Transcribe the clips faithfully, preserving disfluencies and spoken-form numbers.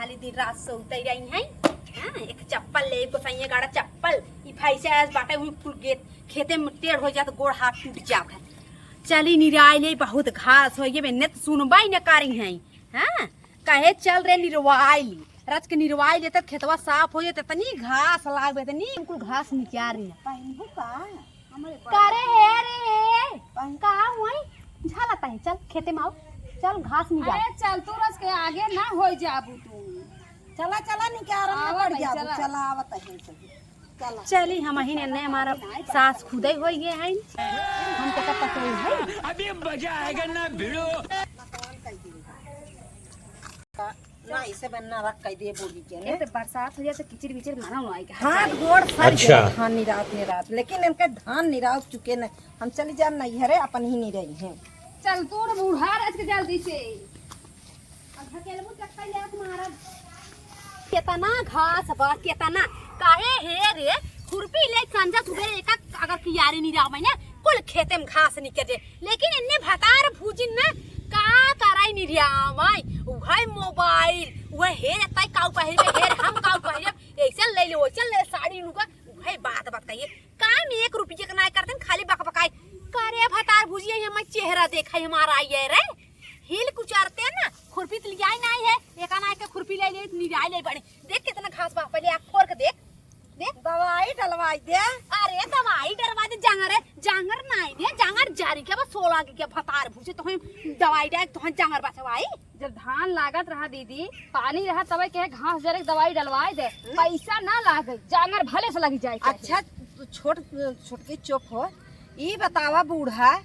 खाली दिन रात सोतै रही हैं। हाँ, एक चप्पल ले, गोसाइया गाड़ा चप्पल। ई भैंसा ऐस बाटे, हुई कुल गेत, खेते में टेढ़ हो जात, गोड़ हाथ टूट जात है। चली निराई ले, बहुत घास हो, ये में नेत सुनबाई न करी हैं। हाँ, कहे चल रे निरवाई ली। रच के निरवाई लेते खेतवा साफ हो जात, इतनी घास लाग बे, इतनी कुल घास निकाल रही है। पहनबू का? करे हे रे हे। का हुई? झाला ताही, चल खेते में आओ, चल घास निकाल। अरे चल तू रच के आगे ना हो जाबू तू। चला, चला निकाल, आवा पड़ भाई, जाबू। चला। चला, आवत है सब। चला। चली हम ही ने, ने हमारा सास खुदे होई गए हैं। हम तो पता कोई है। अभी मजा आएगा ना भिड़ो। ना, इसे बन्ना रख कह दे बोली के ने। ए, तो बरसात हो जाए तो किचिर बिचिर मारा हुआ है। हाथ गोड़ सर अच्छा। गए, धान निरात निरात, लेकिन इनके धान निराव चुके न। हम चली जाब नैहरे, अपन ही नहीं रही हैं। चल तू न बूढ़ा रच के जल्दी से। अब ढकेलबू चक्का ले आके मारब। केतना घास बा, केतना। काहे हे रे, खुरपी ले संझा सुबह एक अगर कियारी निरावे ना, कुल खेते में घास निकल जाए, लेकिन इन्ने भतार भूजिन ना का कराई निरियावाई, उहे मोबाइल, उहे हेर अत्ताई काऊ पहिरबे, हेर हम काऊ पहिरब, ऐसे ले ले, वैसे ले साड़ी लुगा, उहे बात बात कहिए। काम एक रुपये का नाय करते, खाली बकबकाई। करे भतार भूजी, ये हमार चेहरा देखा, हमारा आई है रे, हिल कुचारते ना, खुरपी तो लियाई नाई है, एका नाई के खुरपी ले ले, निराई ले बड़े। देख कितना घास बा, पहले आँख फोर के देख। दे। दवाई डलवाई दे। अरे दवाई डलवाई दे, जांगर है, जांगर नाई दे, जांगर जारी के बस सोलह के, के भतार भूजे तो हम दवाई डाल तो हम जांगर बचवाई। जब धान लागत रहा दीदी, पानी रहा तबे के घास जरे के दवाई डलवाई दे, हम्म। पैसा ना लागे, जांगर भले से लगी जाए चाहे। अच्छा, तू छोट, छोटकी चुप हो। ई बतावा बूढ़ा,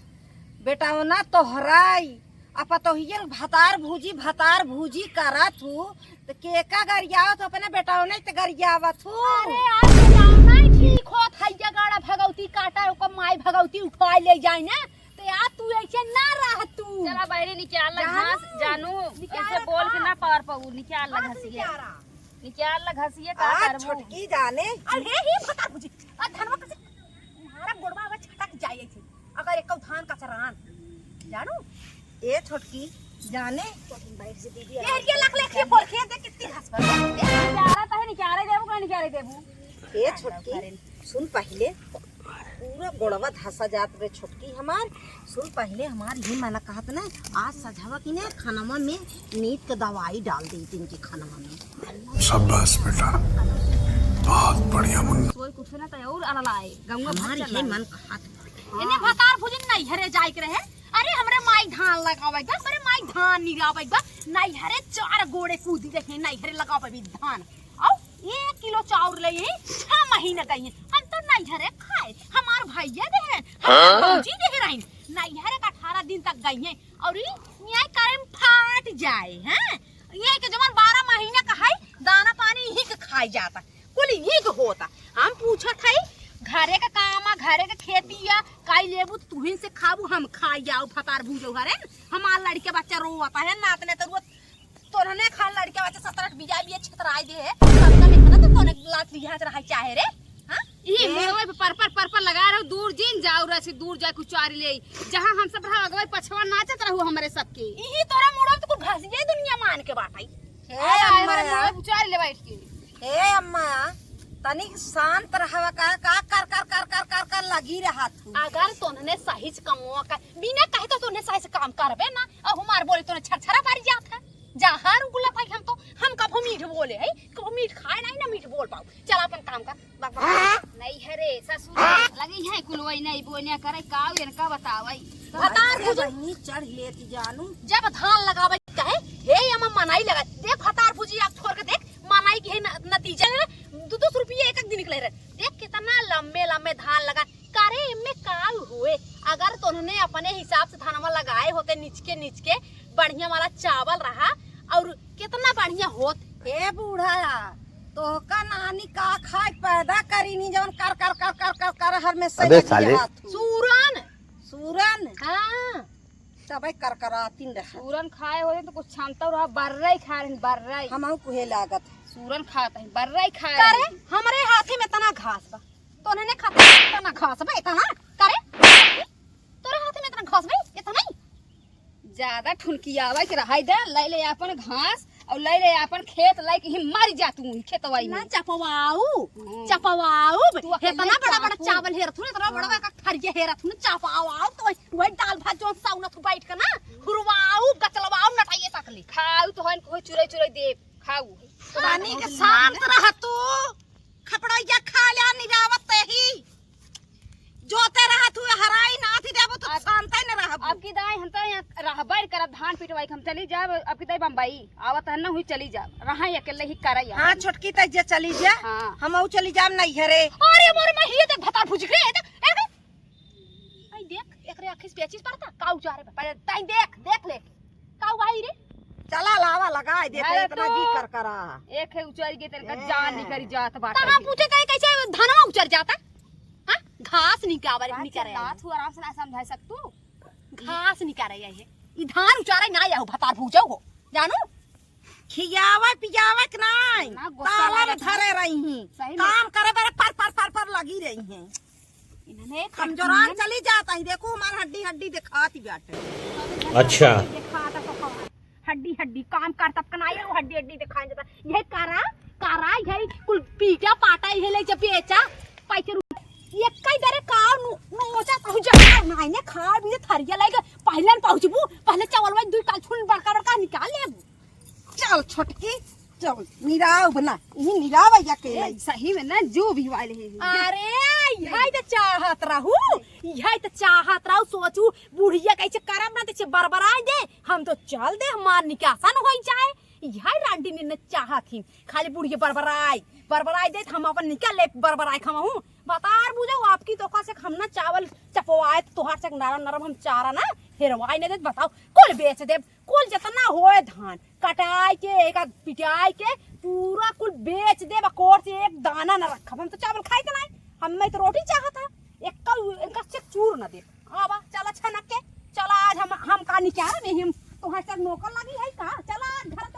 बेटवना तोहराई आ पतोहियन भतार भूजी, भतार भूजी करत हू, त केका गरियावत हू? अपने बेटवने त गरियावत हू। अरे, आज बेटवना ही ठीक होत है, ये गाड़ा भगौती काटा, ओकर माई भगौती उठाई ले जाए ना, त यार तू ऐसे ना रह तू। चला बाहरे निकाल ला जानू, घास, जानू, निकाल ऐसे बोल के घास। ना पार पाऊ, निकाल ला घास घसिए। निकाल ला। निकाल ला घसिए, का आ, करबू? छोटकी जाने। अरे, हे भतार भूजी, आ धनवा कैसे तुम्हारा गोड़वा अगर छटक जाए थे। अगर एक धान का चरान, जानू? ए छोटकी, जाने? ये हरिया लख लेखिए बोल के दे कितनी घास पर। ए, निकारा तहे निकारे देबू, का निकारे देबू? ए छोटकी, सुन पहिले, पूरा गोड़वा धसा जात बे छोटकी हमार। सुन पहिले हमार ये मना कहत ना, आज सझावा की ना खानवा में नींद के दवाई डाल दी इनके खानवा में। शाबाश बेटा, बहुत बढ़िया मुन्ना। सोई कुछ ना तय और अललाए, गंगा हमार भर ये चला। मन कहत बा। इन्हें भतार भुजिन नैहरे जाए के रहे। अरे हमरे माई धान लगावे बा, हमरे माई धान निरावे बा। नैहरे चार गोड़े कूदी रहे, नैहरे लगावे भी धान। और एक किलो चाउर ले ही छह महीना गई है। हम तो नैहरे खाए, हमार भैया दे हैं, हमार हाँ? भौजी दे रही। नैहरे का अठारह दिन तक गई है और ई न्याय करे में फाट जाए, हैं? ये के जवन बारह महीना का है, दाना पानी यही के खाए जाता, कुल यही के होता। हम पूछत है, घरे का काम आ, घरे का खेती आ, काई लेबू तुहिन से खाबू, हम खाई जाओ भतार भूजो घरे। हमार लड़के बच्चा रोवत है, नात ने तरुआ तोरने खान लड़के बच्चा सत्रह बीजा बीजा छतराई दे है, कम से कम इतना तो तोने लात लिहाज रहा चाहे रे, हाँ? ई ए? मुड़वे पे पर पर पर पर लगा रहो, दूर जिन जाओ, रसी दूर जाए कुचारी ले। जहाँ हम सब रहा अगवे पछवा नाचत रहू हमरे सबके। इही तोरा मुड़वा तो कुछ घसिए दुनिया मान के बाटई। हे आय, आय, हमरे अम्मा। मुड़वे कुचारी ले बैठ के। हे अम्मा, तनिक शांत रहवा का, का कर कर कर कर कर कर लगी रहा तू। अगर तोहने सही से कमवा का, बिना कहे तो तोहने सही से काम करबे ना, और हमार बोले तोहने छरछरा मारी जात है। जहर उगलत है हम तो, हम कभो मीठ बोले है, कभो मीठ खाए नहीं ना मीठ बोल पाओ। चल अपन काम कर, बक बक। नहीं है रे ससुर, लगी है कुल वही नहीं बोने करे, का इनका बतावई। भतार अरे भुजी। बहिनी चढ़ लेती जानू। जब धान लगावे कहे, हे अम्मा मनाई लगा, देख भतार भुजी आँख फोर के देख, मनाई के है न-, नतीजा है, दो दो सौ रुपये एक एक दिन निकले रहे। देख कितना लम्बे लम्बे धान लगा, करे एमे का हुए? अगर तोहने अपने हिसाब से धनवा लगाए होते निचके निचके, बढ़िया वाला चावल रहा और कितना बढ़िया होत। ए बूढ़ा, तोहका नानी का खाए पैदा करी नी, जवन कर कर कर कर कर कर हर में से अबे लगी साले। हाथ। सूरन। सूरन। हाँ। तबे करकरातिन रहा। सूरन खाए होते तो कुछ छानता रहा, बर्रा ही खा रही, बर्रा ही। हमहू कुहे लागत। सूरन खात है, बर्रा ही खा करे, रही। हमरे हाथे में इतना घास बा। तोहने खाता इतना घास बा, इतना? करे? तोरे हाथ में इतना घास बा, इतना ही? ज्यादा ठुनकियावे के रहाई दे, ले ले अपन घास, और ले ले अपन खेत लाई के ही मर जा तू ही खेतवाई ना में। चपवाऊ, हम्म। चपवाऊ, तू अकेले इतना बड़ा बड़ा चापू। चावल हेरत हूँ, इतना बड़ा हाँ। बड़ा खरिया हेरत हूँ, चपवाऊ, तो वही, वही दाल भात जोन साउना तू बैठ के ना, हुरवाऊ, गचलवाऊ, नटाइए सकले। खाऊ तो हन कोई चुरई चुरई दे, खाऊ। पानी के शांत रह तू, खपड़ैया खा ल्या निरावत ही। जोते रहत हुए हराई नाथी देबो तो अब, शांते न रहबो। अब की दाई हम तो यहाँ रहबे करब, धान पिटवाई के हम चली जाब, अब की दाई बम्बई आवत है ना हुई चली जाब, रहा अकेले ही करे यार। हाँ, छोटकी तै जे चली जा, हाँ। हम चली जाब नैहरे। अरे मोर में ही देख भतार भुजिक रे, ए देख, ए देख। आई देख, एकरे आँखी से पेचिस पड़ता, का उचारे बा? पहले ताई देख, देख ले। का हुआ ही रे? चला लावा लगाई दे, अरे इतना तो जी कर करा। एक है उचारी के तेरे का ए। जान निकल जात बाटे। तो हम पूछे थे कैसे धनवा उचर जाता? हाँ? घास निकावर, बात निकारे चल, आई। बात हुआ आराम से ना समझा सकतू। घास निकारे आई है। ई धान उचारे ना आया हो, भतार भूजो हो। जानू? खियावे पियावे के नाई। ना, गुस्सा ताला में लागत है। धरे रही हैं। सही में। काम करे बरे पर, पर, पर, पर लगी रही हैं। इन्हने एक हम हड्डी जोरान में चली जाता ही, देखो हमार हड्डी, हड्डी दिखाती बाटे। अच्छा। दिखाता तो हमार हड्डी, हड्डी काम करता के नाई, वो हड्डी, हड्डी दिखाई देता। यही करा, करा, यही कुल पीटा पाटा, यही ले जा बेचा, पैसे रुपये। ये कई दरे का नु-, नोचा कहू जा, नाई ने खा भी थरिया लाइगा, पहले न पहुँचबू, पहले चावल वाई दुई काल छुन बड़का, बड़का निकाल लेबू। चल छोटकी, चल, निराव बना, इही निराव या के ए, लाई। सही में ना, जो भी वाले हैं। अरे, यही तो चाहत रहू, यही तो चाहत रहू, सोचू, बुढ़िया कैसे करब ना, तैसे बरबराई दे, हम तो चल दे, हमार निकासन होई जाए। यही रांडी ने न चाहत ही, खाली बुढ़िया बरबराई, बरबराई दे, हम अपन निकाल ले, बरबराई खमाऊ। बतार बुझाऊ, आपकी तो से हम ना चावल चपवाए, तो तोहार से नरम नरम हम चारा ना, हेरवाई न दे, बताओ, कुल बेच दे, कुल जितना होए धान, कटाई के, एक आध पिटाई के, पूरा कुल बेच देब, अकोर से एक दाना न रखब। हम तो चावल खाई के नाई, हम मैं तो रोटी चाहत है, एक कल, एक से चूर न देब। आवा, चला छनक के, चला आज हम, हम का निचार में हम तोहार से नौकर लगी है का? चला आज घर